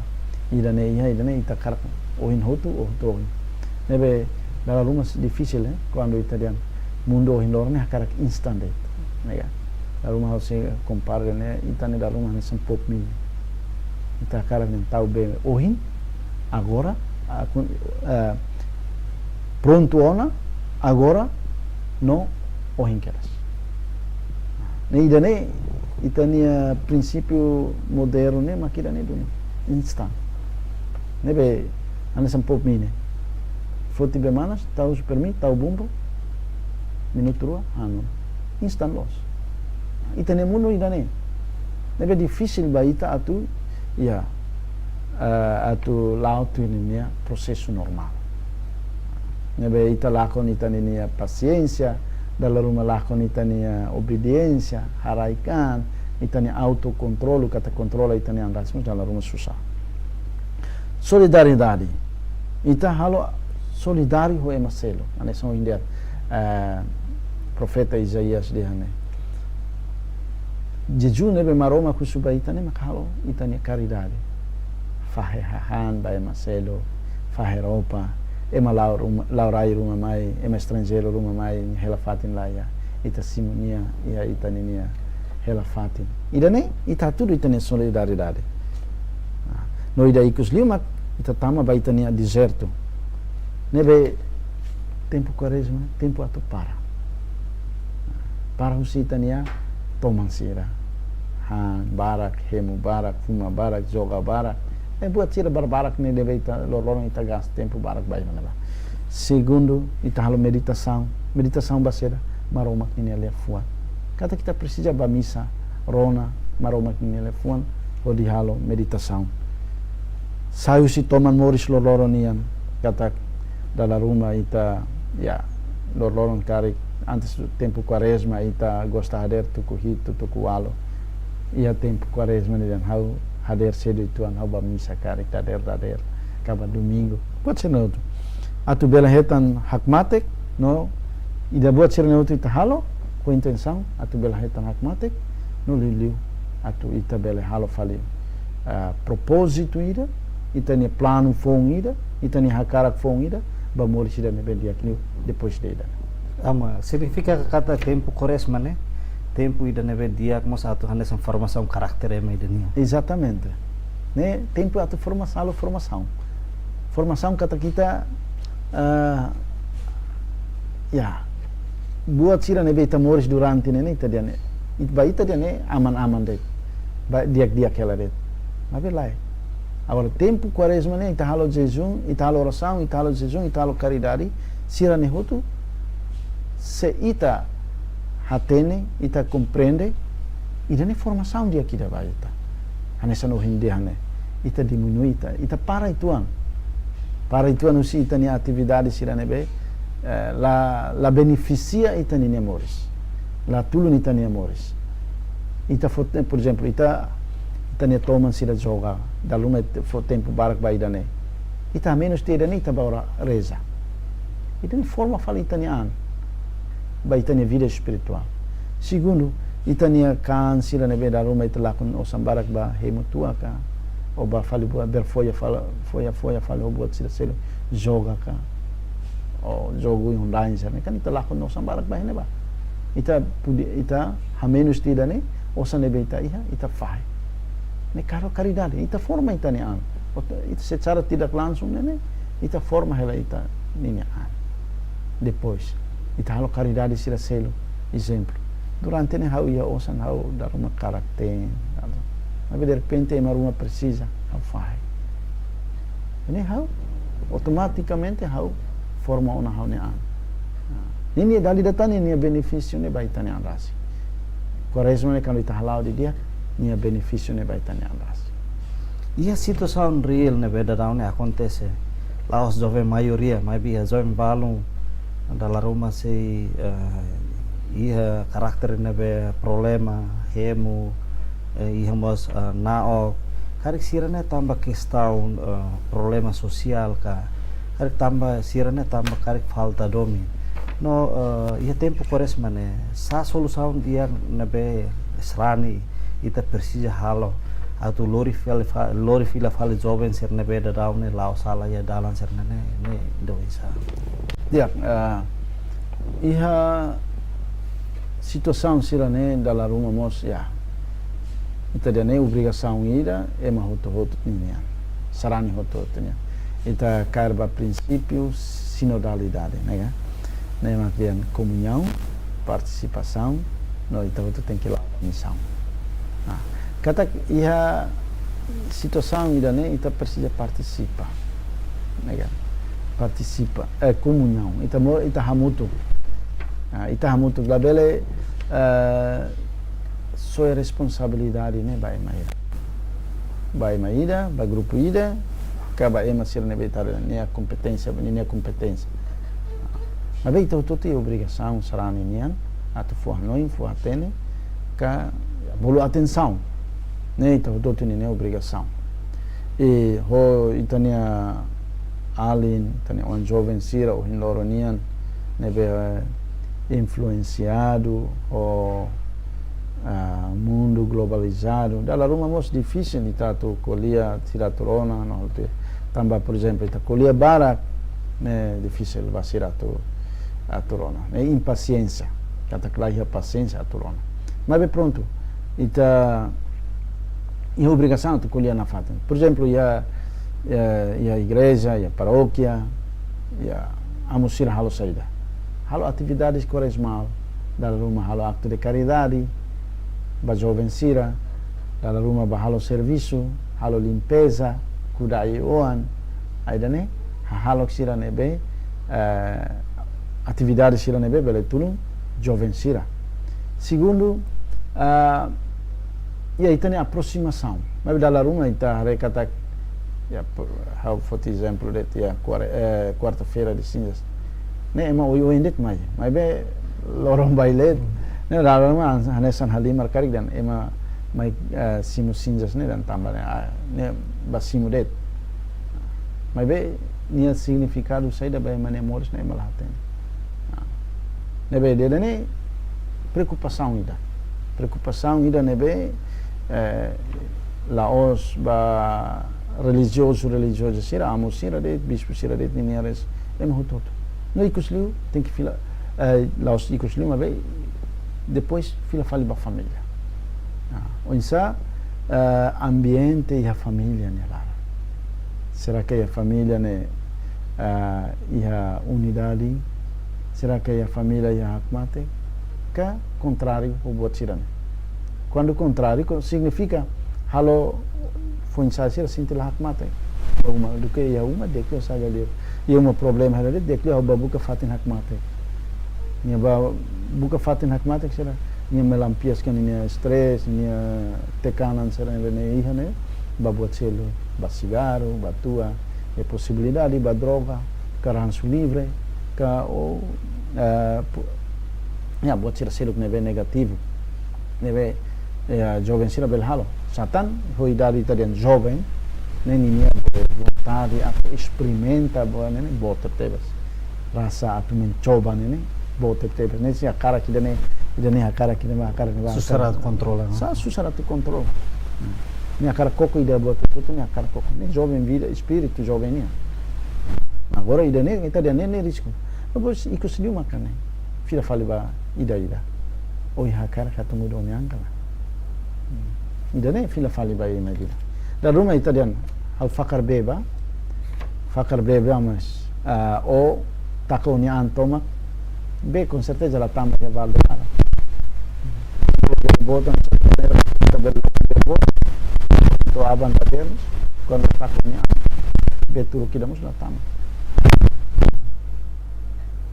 ida-ne'e iha, ida-ne'e ita hakarak ohin hotu, hotu ohin. Ne'ebé dala ruma difisil, eh, kuandu ita dehan mundu ohin loron ne'e hakarak instan de'it. Ne'e ka. Dala ruma ha'u sei kompara ne'e, ita ne'e dala ruma hanesan pop mie. Ita hakarak dehan tau bee ohin, agora, aku, eh, prontu ona, agora, no ohin kedas. Ne'e ida-ne'e, ita-nia prinsípiu modernu ne'e mak ida-ne'e duni, instan. Ne'ebé hanesan pop mie ne'e. Foti bee manas, tau super mie, tau bumbu, minutu rua, hanu. Instan loos. Ita-nia mundu ida-ne'e. Ne'ebé difisil ba ita atu, ya, eh, atu la'o tuir ninia prosesu normál. Ne'ebé ita lakon ita ninia pasiénsia, dala ruma lakon ita-nia obediénsia, haraik an, ita-nia autokontrolu, katak kontrola ita-nia an rasik mós dala ruma susar. Solidariedade. Ita halo solidáriu ho ema seluk. Hanesan ohin dehan, eh, profeta Isaías dehan ne'e. Jejún ne'ebé Maromak husu ba ita ne'e mak halo ita-nia karidade. Fahe hahán ba ema seluk, fahe roupa, ema la'o ruma, la'o rai ruma mai, ema estranjeiru ruma mai, hela fatin laiha, ita simu nia iha ita ninia hela fatin. Ida-ne'e, ita hatudu ita-nia solidariedade. Ah, no ida ikus liu mak ita tama ba ita-nia dezertu. Ne'ebé tempu Kuarezma, tempu atu para. Para husi ita-nia toman sira. Han barak, hemu barak, fuma barak, joga barak. Eh, buat sira barbarak ne'ebé ita loroloron ita gasta tempu barak ba ida-ne'ebá. Segundu, ita halo meditasaun. Meditasaun ba saida? Maromak ninia liafuan. Katak ita presiza ba misa, rona Maromak ninia liafuan, hodi halo meditasaun. Sai husi toman moris loroloron nian, katak dala ruma ita, ya, loroloron karik, antes tempu Kuarezma ita gosta hadeer tuku hitu, tuku ualu. Iha tempu Kuarezma nian ha'u hadeer sedu uitoan, ha'u bá misa karik dadeer-dadeer, ka bá domingu. Buat sira-ne'e hotu. Atu bele hetan hakmatek, no ida buat sira-ne'e hotu ita halo ho intensaun atu bele hetan hakmatek, no liuliu atu ita bele halo fali, ah, propózitu ida, ita-nia planu foun ida, ita-nia hakarak foun ida, ba moris ida ne'ebé di'ak liu depois de ida. Amu, signifika katak tempu Kuarezma ne'e tempu ida ne'ebé di'ak mós atu hanesan formasaun karakter ema ida nian. Exatamente. Ne'e tempu atu forma-, halo formasaun. Formasaun katak ita, ah, ya, buat sira ne'ebé ita moris durante ne'e, ne'e ita dehan ne'e, it-, ba ita dehan ne'e aman-aman de'it, ba di'ak-di'ak hela de'it. Maibé lae. Agora tempu Kuarezma ne'e ita halo jejún, ita halo orasaun, ita halo jejún, ita halo karidade, sira-ne'e hotu, se ita hatene, ita komprende, ida-ne'e formasaun di'ak ida ba ita. Hanesan ohin dehan ne'e, ita diminui, ita, ita para uitoan. Para uitoan husi ita-nia atividade sira ne'ebé, eh, la, la benefisia ita-nia moris. La tulun ita-nia moris. Ita fó te-, por ezemplu, ita, ita-nia toman sira joga, dala ruma ita fó tempu barak ba ida-ne'e. Ita menus tiha ida-ne'e ita bá reza. Ida-ne'e forma fali ita-nia an, ba ita-nia vida espirituál. Segundu, ita-nia kaan sira ne'ebé dala ruma ita lakon osan barak bá hemu tua ka, ou bá fali buat bele foya fali, foya, foya fali ho buat sira seluk, joga ka, ou jogu online sira-ne'e, kan ita lakon osan barak ba iha ne'ebá. Ita pudi, ita hamenus tiha ida-ne'e, osan ne'ebé ita iha, ita fahe. Ne'e kar-, karidade, ita forma ita-nia an. Ot-, ita secara tidak langsung ne'e, ne'e, ita forma hela ita-nia an. Depois, ita halo karidade sira seluk, ezemplu. Durante ne'e ha'u iha osan ha'u dala ruma karak-teen, dala ruma. Maibé derrepente ema ruma presiza, ha'u fahe. Ne'e ha'u, automatikamente ha'u forma ona ha'u-nia an. Ninia, dala ida tan ninia benefísiu ne'e ba ita-nia an rasik. Kuarezma ne'e kuandu ita hala'o didi'ak, nia benefísiu ne'e ba ita-nia an rasik. Iha situasaun reál ne'ebé daudaun ne'e akontese. La'ós joven maioria, maibé iha joven balun dala ruma sei, eh, iha karakter ne'ebé problema, hemu, eh, iha mós, eh, na'ok. Karik sira-ne'e tanba kestaun, eh, problema sosiál ka, karik tanba sira-ne'e tanba karik falta domin. No, eh, iha tempu Kuarezma ne'e, sá solusaun di'ak ne'ebé sarani ita presiza halo atu lori fila fa-, lori fila fali joven sira ne'ebé daudaun ne'e la'o sala iha dalan sira-ne'e, ne'e, ne'e ida oinsá? Ya, eh, iha situasaun sira-ne'e dala ruma mós, ya. Ita dehan ne'e obrigasaun ida, ema hotu-hotu nian. Sarani hotu-hotu nian. Ita kaer ba prinsípiu sinodalidade, ne'e ka? Ne'e mak dehan komuñaun, partisipasaun, no ita hotu tenke la'o ba misaun. Ah, katak iha situasaun ida-ne'e ita presiza partisipa. Ne'e ka? Partisipa, eh, komuñaun. Ita mo-, ita hamutuk. Ah, ita hamutuk. Labele, eh, soe responsabilidade ne'e ba ema ida. Ba ema ida, ba grupu ida, ka ba ema sira ne'ebé ita haree nia kompeténsia, nia kompeténsia. Maibé ita hotu-hotu iha obrigasaun sarani nian, atu fó hanoin, fó hatene, ka bolu atensaun. Ne'e ita hotu-hotu ninia obrigasaun. I ho ita-nia alin, ita-nia oan joven sira ohin loron nian, ne'ebé, eh, influensiadu ho, ah, mundu globalizadu. Dala ruma mós difisil ita atu ko'alia sira atu rona, no, te-, tanba, por ezemplu, ita ko'alia barak, ne'e difisil ba sira atu, atu rona. Ne'e impasiénsia, katak la iha pasiénsia atu rona. Maibé prontu, ita iha obrigasaun atu ko'alia nafatin. Por ezemplu, iha, iha, iha igreja, iha parókia, iha, amu sira halo saida? Halo atividades kuarezmál, dala ruma halo aktu de karidade ba joven sira, dala ruma bá halo servisu, halo limpeza, kuda ai-oan, ida-ne'e, hahalok sira ne'ebé, eh, atividade sira ne'ebé bele tulun joven sira. Segundu, ah, iha ita-nia aproximasaun. Maibé dala ruma ita haree katak Ya, por, ha'u foti ezemplu de'it, ya, kuar-, eh, Kuarta-feira de Cinzas. Ne'e ema oioin de'it mai. Maibé loron bailé, ne'e dala ruma hanesan halimar karik dehan ema mai, eh, simu cinzas ne'e dehan tanba ne'e, ah, ne'e ba simu de'it. Maibé nia signifikadu saida ba ema nia moris ne'e ema la hatene. Ah. Ne'ebé ida-ne'e preokupasaun ida. Preokupasaun ida ne'ebé, eh, la'ós ba relijiozu, relijioza sira, amu sira de'it, bispu sira de'it, ninia res, ema hotu-hotu. No ikusliu, tenke fila, eh, la'ós ikusliu, maibé depois fila fali ba família. Ah, oinsá, eh, ambiente iha família nia laran. Será que iha família ne'e, ah, iha unidade? Será que iha família iha hakmatek? Ka kontráriu ho buat sira-ne'e? Kuandu kontráriu, ko-, signifika halo foin-sa'e sira sente la hakmatek. Ba uma, duké iha uma, di'ak liu sai ba li'ur. Iha uma problema hela de'it, di'ak liu ha'u ba buka fatin hakmatek. Nia ba buka fatin hakmatek sira, nia melampiaskan nia stres, nia tekanan sira ne'ebé nia iha ne'e, ba buat seluk, ba sigarru, ba tua, iha posibilidade ba droga, ka ransu livre, ka o, eh, pu-, ya, buat sira seluk ne'ebé negativu. Ne'ebé, eh, joven sira bele halo. Sá tan, ho idade ita dehan joven, ne'e ninia vontade atu esperimenta buat ne'e, ne'e boot tebes. Rasa atu mencoba ne'e, ne'e boot tebes. Ne'e sei hakarak ida-ne'e, ida-ne'e hakarak ida-ne'e, hakarak ida-ne'e, susar atu kontrola, no? Sa susar atu kontrola. Nia hakarak koko ida buat hotu-hotu, nia hakarak koko. Ne'e joven vida, espíritu joven nian. Agora ida-ne'e, ita dehan ne'e, ne'e risku. Depois ikusliu maka ne'e fila fali ba ida-idak. Ó hakarak atu muda ó-nia an ka lae? Hmm. Ida-ne'e fila fali ba ema ida-idak. Dala ruma ita dehan, ha'u fakar bee ba, fakar bee ba, mas, ah, ó taka ó-nia an tomak, bee com certeza la tama iha balde laran. Bee boot, ita bele loke bee boot, to'o aban dadeer, kuandu taka ó-nia an, bee turuk ida mós la tama.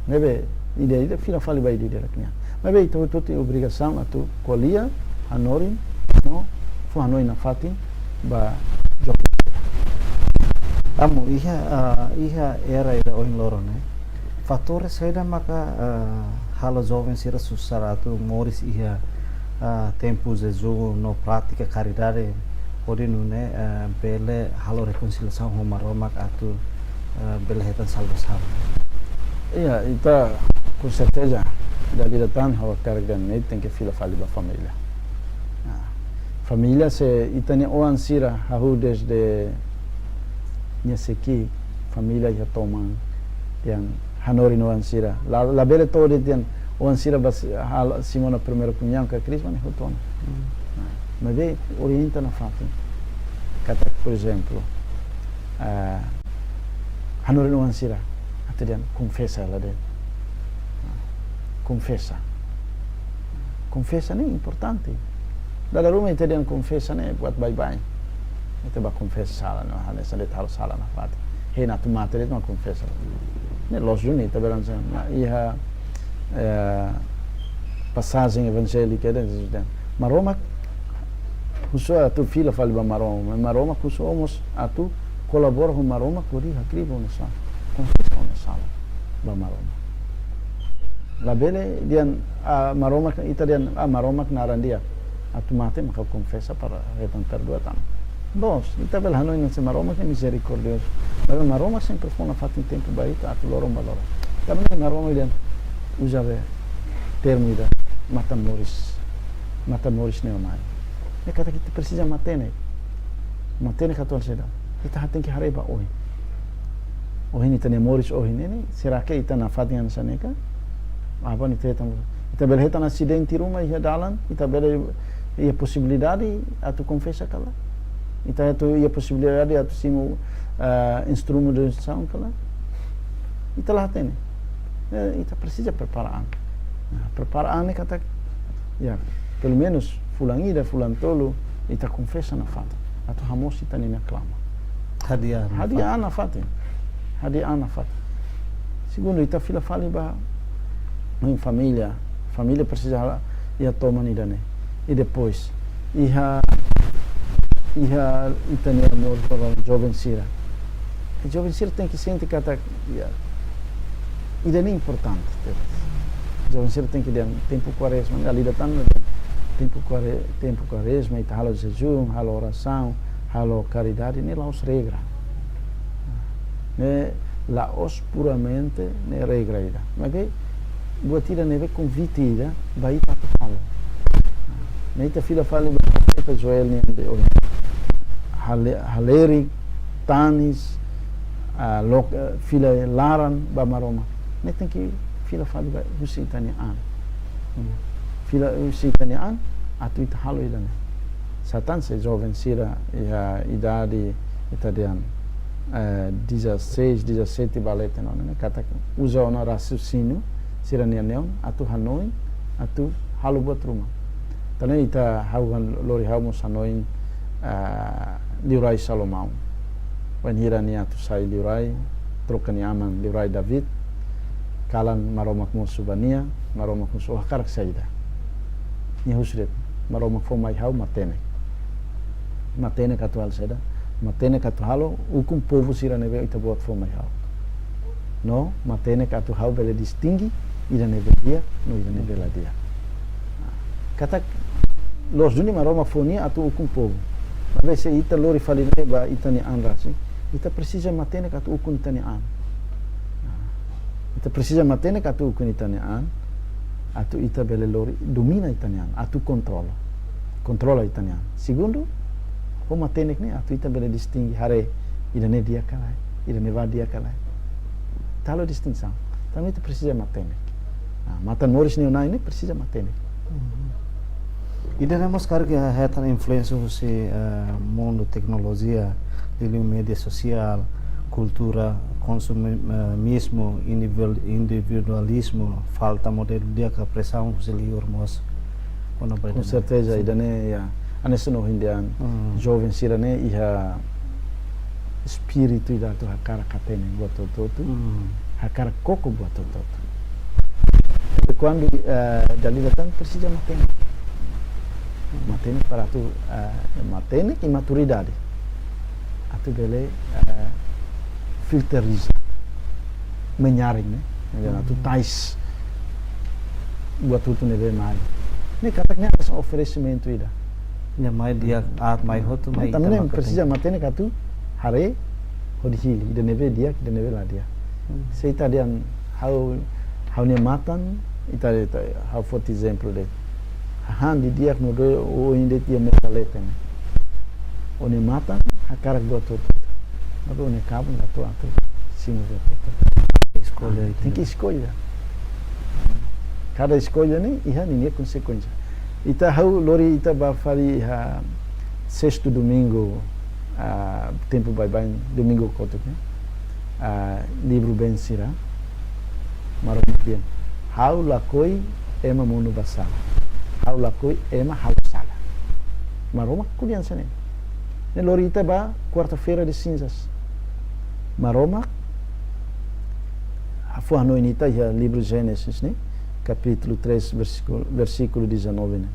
Ne'ebé, ida-idak fila fali ba ida-idak nia an. Maibé ita hotu-hotu iha obrigasaun atu ko'alia, hanorin, no fó hanoin nafatin ba joven. Amu, iha, ah, iha era ida ohin loron ne'e, fatór saida maka, ah, halo joven sira susar atu moris iha, ah, tempu jejún no prátika karidade hodi nune'e, eh, bele halo rekonsiliasaun ho Maromak atu, eh, bele hetan salvasaun. Iya, ita com certeza, dala ida tan ha'u hakarak dehan ne'e tenke fila fali ba família. Ah, família se ita-nia oan sira hahú desde nia sei ki'ik, família iha toman, dehan hanorin oan sira. La, labele to'o de'it dehan oan sira ba si-, hal-, simu ona primeira komuñaun ka Krisma ne'e hotu ona. Hmm. Ah, maibé orienta nafatin. Katak, por ezemplu, ah, hanorin oan sira, atu dehan konfesa hela de'it. Ah, konfesa. Konfesa ne'e importante. Dala ruma ita dehan konfesa ne'e buat baibain. Ita bá konfesa sala, no, hanesan de'it halo sala nafatin. Hein atu mate de'it mak konfesa. Ne'e loos duni, ita bele hanesan, iha, eh, pasajen evanjélika de'it, Jesus dehan, Maromak husu ó atu fila fali ba Maromak, Maromak husu ó mós atu kolabora ho Maromak hodi hakribi ó-nia sala. Konfesa ó-nia sala ba Maromak. Labele dehan, ah, Maromak, ita dehan, ah, Maromak naran di'ak. Atu mate maka konfesa para hetan perdua tan. Loos, ita bele hanoin hanesan Maromak ne'e mizerikordiozu. Maibé Maromak sempre fó nafatin tempu ba ita atu loron ba loron. Tanba ne'e Maromak dehan uza be termu ida matan-moris. Matan-moris ne'e mai. Ne'e katak ita presiza matenek. Matenek atu halo saida? Ita tenke haree ba oin. Ohin ita-nia moris ohin ne'e, será que ita nafatin hanesan ne'e ka? Aban ita hetan, ita bele hetan asidente ruma iha dalan, ita bele iha posibilidade atu konfesa ka lae? Ita atu iha posibilidade atu simu, ah, instrumentu de unsaun ka lae? Ita la hatene. Eh, ita presiza prepara an. Nah, prepara an ne'e katak, ya, pelumenus fulan ida, fulan tolu, ita konfesa nafatin. Atu hamoos ita-nia klamar. Hadi'a an nafatin. Hadi'a an nafatin. Hadi'a an nafatin. Segundu, ita fila fali ba, em família. Família presiza halo, iha toman ida-ne'e. I depois, iha iha ita-nia amor ba joven sira. Joven sira tenke sente katak, ya, ida-ne'e importante tebes. Joven sira tenke dehan tempu Kuarezma, dala ida tan dehan tempu Kuare-, tempu Kuarezma, ita halo jejún, halo orasaun, halo karidade, ne'e la'ós regra. Ne'e la'ós puramente ne'e regra ida. Maibé buat ida ne'ebé konvite ida ba ita atu halo. Ne'e ita fila fali ba profeta Joel nian de'it ohin. Hale-, halerik, tanis, ah, lok-, eh, fila laran ba Maromak. Ne'e tenke fila fali ba husi ita-nia an. Fila husi ita-nia an, atu ita halo ida-ne'e. Sá tan se joven sira iha idade ita dehan, eh, dezasseis, dezassete ba leten ona, ne'e katak uza ona raciocínio sira-nia neon atu hanoin, atu halo buat ruma. Tan ne'e ita ha'u han lori ha'u mós hanoin, ah, liurai Salomão. Wainhira nia atu sai liurai, troka nia aman liurai David, kalan Maromak mosu ba nia, Maromak mosu, "Ó hakarak saida?" Nia husu de'it, "Maromak fó mai ha'u matenek." Matenek atu halo saida? Matenek atu halo ukun povu sira ne'ebé Ita-Boot fó mai ha'u. No matenek atu ha'u bele distinge ida ne'ebé di'ak no ida ne'ebé la di'ak. Katak loos duni Maromak fó nia atu ukun povu. Maibé se ita lori fali ne'e ba ita-nia an rasik, ita presiza matenek atu ukun ita-nia an. Ita presiza matenek atu ukun ita-nia an, atu ita bele lori domina ita-nia an, atu kontrola. Kontrola ita-nia an. Segundu, ho matenek ne'e atu ita bele distinge haree ida-ne'e di'ak ka lae, ida-ne'ebá di'ak ka lae. Halo distinsaun. Tan ne'e ita presiza matenek. Ah, matan-moris nia Nai ne'e presiza matenek. Ida-ne'e mós karik hetan influénsia husi, eh, mundu teknolojia, liuliu média sosiál, kultura konsumismu, individu-, individualizmu, falta modelu di'ak ka presaun husi liur mós. Kona-ba ida-ne'e. Com certeza, sin. Ida-ne'e, ya. Hanesan ohin dehan, hmm, joven sira-ne'e iha espíritu ida atu hakarak hatene buat hotu-hotu, hmm, hakarak koko buat hotu-hotu. Tapi kuandu, eh, dala ida tan presiza matenek. Matenek para atu, eh, matenek i maturidade. Atu bele, eh, filteriza. Menyaring, ne'e? Atu, hmm, tais buat hotu ne'ebé mai. Ne'e katak ne'e hanesan oferesimentu ida. Ne'e mai di'ak, aat mai hotu, mai. Ne'e ita também maka presiza tem. Matenek atu haree hodi hili, ida ne'ebé di'ak, ida ne'ebé la di'ak. Hmm. Se ita dehan ha'u, ha'u-nia matan, ita, ita, ha'u foti ezemplu de'it. Hahán didi'ak nu'udar oin de'it iha meza leten. Ó-nia matan hakarak buat hotu-hotu. Maibé ó-nia kabun la to'o atu simu buat hotu-hotu. Eskolla, ah, ita tenke eskolla. Kada eskolla ne'e iha ninia konsekuénsia. Ita ha'u lori ita bá fali iha sestu domingu, ah, tempu baibain, domingu kotuk ne'e. Ah, livru Ben Sira, Maromak dehan: "Ha'u lakohi ema monu ba sala. Ha'u lakohi ema halo sala." Maromak ko'alia hanesan ne'e. Ne'e lori ita ba Quarta-feira de Cinzas. Maromak fó hanoin ita iha livru Génesis ne'e, kapítulu três, versíkulu, versíkulu dezanove ne'e.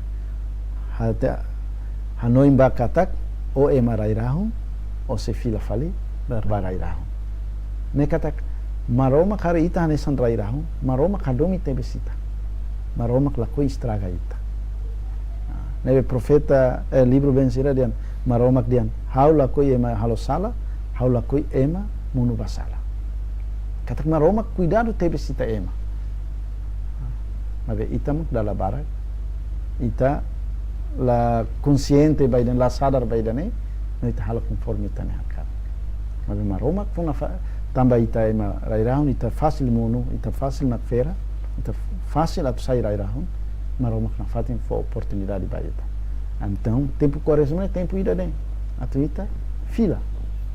Hate-, hanoin ba katak, ó ema rai-rahun, ó sei fila fali ba rai-rahun. Ne'e katak, Maromak haree ita hanesan rai-rahun, Maromak hadomi tebes ita. Maromak lakohi estraga ita. Ah, ne'ebé profeta, eh, livru Ben Sira dehan, Maromak dehan: "Ha'u lakohi ema halo sala, ha'u lakohi ema monu ba sala." Katak Maromak kuidadu tebes ita ema. Maibé ita mak dala barak, ita la konsiente ba ida-ne'e, la sadar ba ida-ne'e, no ita halo konforme ita-nia hakarak. Maibé Maromak fó nafa-, tanba ita ema rai-rahun, ita fasil monu, ita fasil nakfera, ita fasil atu sai rai-rahun, Maromak nafatin fó oportunidade ba ita. Entaun, tempu Kuarezma ne'e tempu ida de'it atu ita fila.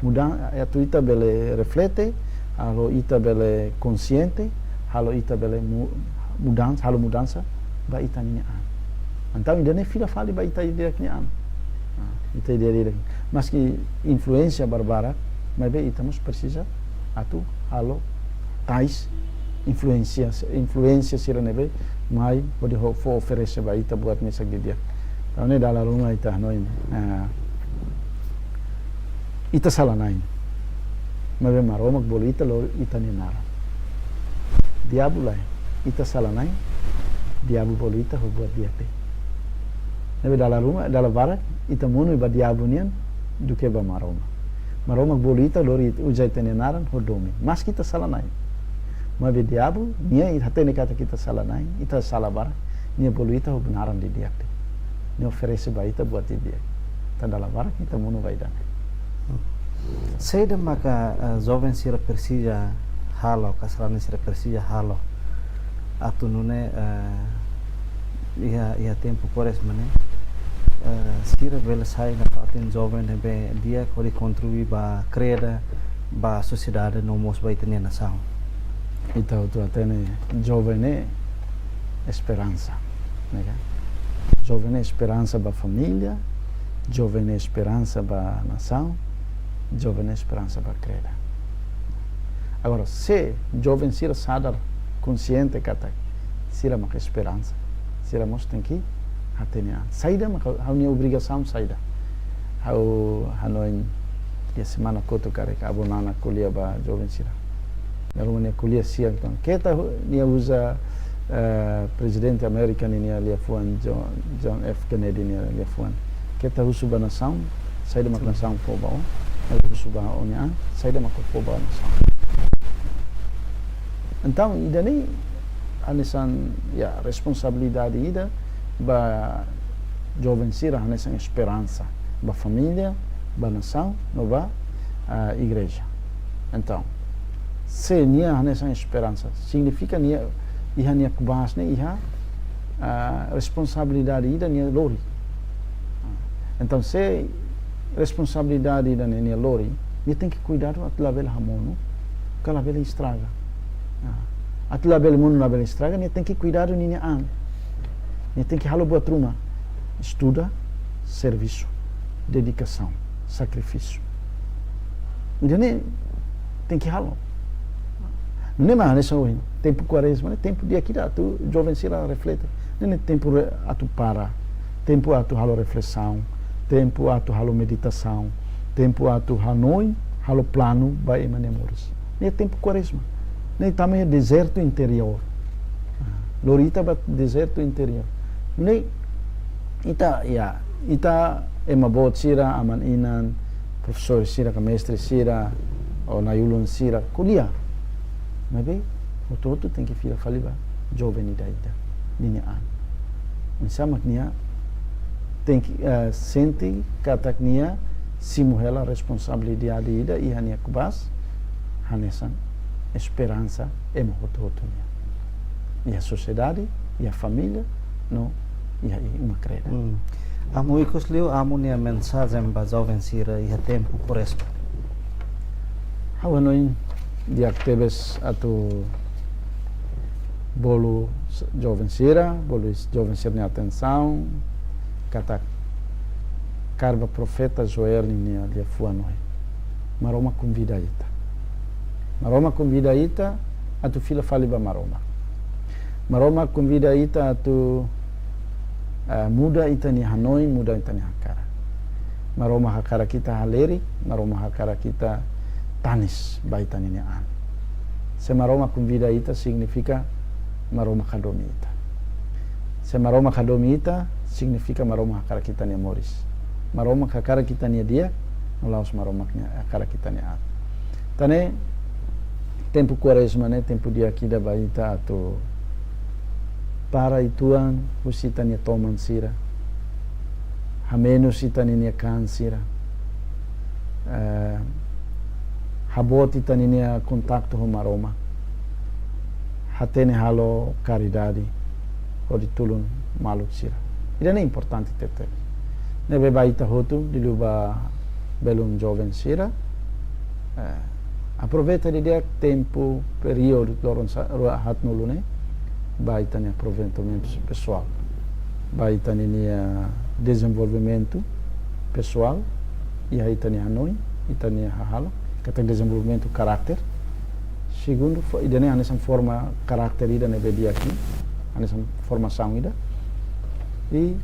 Mudan-, atu ita bele reflete, halo ita bele konsiente, halo ita bele mu-, mudansa, halo mudansa ba ita-nia an. Entaun, ida-ne'e fila fali ba ita ida-idak nia an. Ah, ita ida-idak. Maski influénsia barbarak, maibé ita mós presiza atu halo tais influénsia, influénsia sira ne'ebé mai hodi ho-, fó oferese ba ita buat mesak didi'ak. Entaun ne'e dala ruma ita hanoin, eh, Ita sala-na'in. Maibé Maromak bolu ita lori ita-nia naran. Diabu lae, ita sala-na'in, diabu bolu ita ho buat di'ak de'it. Ne'ebé dala ruma, dala barak, ita monu ba diabu nian duké ba Maromak. Maromak bolu ita lori uza ita-nia naran ho domin. Maski ita sala-na'in. Maibé diabu, nia hatene katak ita sala-na'in, ita sala barak, nia bolu ita ho naran didi'ak de'it. Nia oferese ba ita buat didi'ak. Tan dala barak ita monu ba ida-ne'e. Saida maka, eh, joven sira presiza halo, ka sarani sira presiza halo. Atu nune'e, eh, iha, iha tempu Kuarezma ne'e, eh, sira bele sai nafatin joven ne'ebé di'ak hodi kontribui ba kreda, ba sosiedade no mós ba ita-nia nasaun. Ita hotu hatene joven ne'e esperansa, ne'e ka? Joven ne'e esperansa ba família, joven ne'e esperansa ba nasaun, joven ne'e esperansa ba kreda. Agora, se joven sira sadar, konsiente katak sira maka esperansa, sira mós tenke hatene an. Saida maka ha'u-nia obrigasaun saida? Ha'u hanoin iha semana kotuk karik, avó Nana ko'alia ba joven sira. Dala ruma nia ko'alia siang tan. Keta hu-, nia uza, eh, Prezidente Amérika ninia liafuan, John, John F Kennedy nia liafuan. Keta husu ba nasaun, saida mak nasaun fó ba ó. Maibé husu ba ó-nia an, saida mak ó fó ba nasaun. Entaun, ida-ne'e hanesan, ya, responsabilidade ida ba joven sira hanesan esperansa ba família, ba nasaun, no ba, ah, igreja. Entaun, se nia hanesan esperansa, signifika nia iha nia kbiit ne'e iha, ah, responsabilidade ida nia lori. Entaun, se responsabilidade ida-ne'e nia lori, nia tenke kuidadu atu labele hamonu, ka labele estraga. Ah, atu labele monu, labele estraga, nia tenke kuidadu ninia an. Nia tenke halo buat ruma. Estuda, servisu, dedikasaun, sakrifísiu. Ida-ne'e tenke halo. Ne'e mak hanesan ohin, tempu Kuarezma ne'e tempu di'ak ida atu joven sira reflete. Ne'e, ne'e tempu re-, atu para, tempu atu halo reflesaun, tempu atu halo meditasaun, tempu atu hanoin, halo planu ba ema nia moris. Ne'e tempu Kuarezma. Ne'e tama iha dezertu interiór. Ah, lori ita ba dezertu interiór. Ne'e ita, ya, ita ema boot sira, aman-inan, profesór sira, ka mestre sira, ou na'i-ulun sira, ko'alia. Maibé, hotu-hotu tenke fila fali ba joven ida-idak ninia an. Oinsá mak nia tenke, eh, sente katak nia simu hela responsabilidade ida iha nia kbiit, hanesan esperansa ema hotu-hotu nian. Iha sosiedade, iha família, no iha uma kreda. Hmm. Amu ikus liu, amu-nia mensajen ba joven sira iha tempu Kuarezma. Ha'u hanoin di'ak tebes atu bolu s-, joven sira, bolu s-, joven sira-nia atensaun, katak kaer ba profeta Joel ninia liafuan ohin. Maromak konvida ita. Maromak konvida ita atu fila fali ba Maromak. Maromak konvida ita atu, eh, muda ita-nia hanoin, muda ita-nia hakarak. Maromak hakarak ita halerik, Maromak hakarak ita tanis ba ita ninia an. Se Maromak konvida ita, signifika Maromak hadomi ita. Se Maromak hadomi ita, signifika Maromak hakarak ita-nia moris. Maromak hakarak ita-nia di'ak, no la'ós Maromak nia, hakarak ita-nia an. Tan ne'e, tempu Kuarezma ne'e tempu di'ak ida ba ita atu para uitoan husi ita-nia toman sira. Hamenus ita ninia kaan sira. Eh, haboot ita ninia kontaktu ho Maromak. Hatene halo karidade hodi tulun maluk sira. Ida-ne'e importante tebes. Ne'ebé ba ita hotu, liuliu ba belun joven sira, eh, aproveita didi'ak tempu, períodu loron sa-, rua haatnulu ne'e, ba ita-nia aproveitamentu pesoál, ba ita ninia dezenvolvimentu pesoál, iha ita-nia hanoin, ita-nia hahalok, katak dezenvolvimentu karakter. Segundu, fo-, ida-ne'e hanesan forma karakter ida ne'ebé di'ak, hanesan formasaun ida. I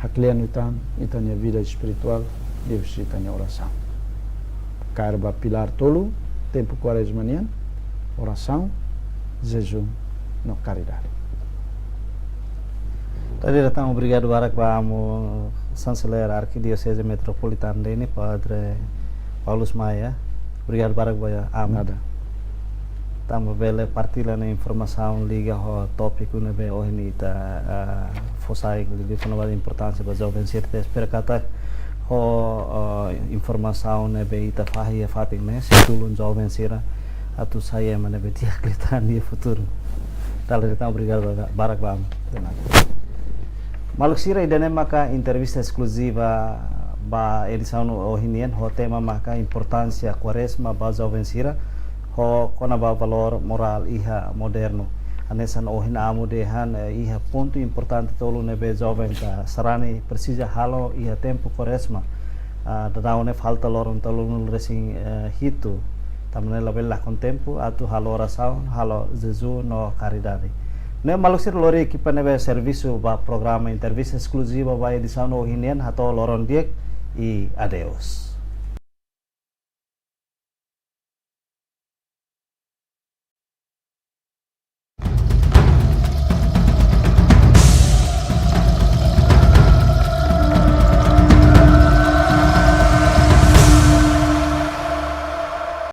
haklean uitoan ita-nia vida espirituál, liuhusi ita-nia orasaun. kaer ba pilár tolu tempu Kuarezma nian: orasaun, jejún no karidade. Tadi datang, obrigadu barak ba amu Chanceler Arkidioseze Metropolitana duni, Padre Paulus Maia. Obrigadu barak ba amu. Nada. Tanba bele partilla ona informasaun liga ho tópiku ne'ebé ohin ita, ah, fó sai, liga ho importánsia ba joven sira. Ita espera katak ho, ah, informasaun ne'ebé ita fahe iha fatin ne'e sei tulun joven sira atu sai ema ne'ebé di'ak liután iha futuru. Dala ida tan, obrigadu barak ba amu. Maluk sira, ida-ne'e maka entrevista eskluziva ba edisaun ohin nian, ho tema maka importánsia Kuarezma ba joven sira, ho kona-ba valór morál iha modernu. Hanesan ohin amu dehan, eh, iha pontu importante tolu ne'ebé joven ka sarani presiza halo iha tempu Kuarezma. Ah, daudaun ne'e falta loron tolunulu resin, eh, hitu. Tanba ne'e labele lakon tempu atu halo orasaun, halo jejún no karidade. Ne'e maluk sira, lori ekipa ne'ebé servisu ba programa entrevista eskluziva ba edisaun ohin nian, hato'o loron di'ak i adeus.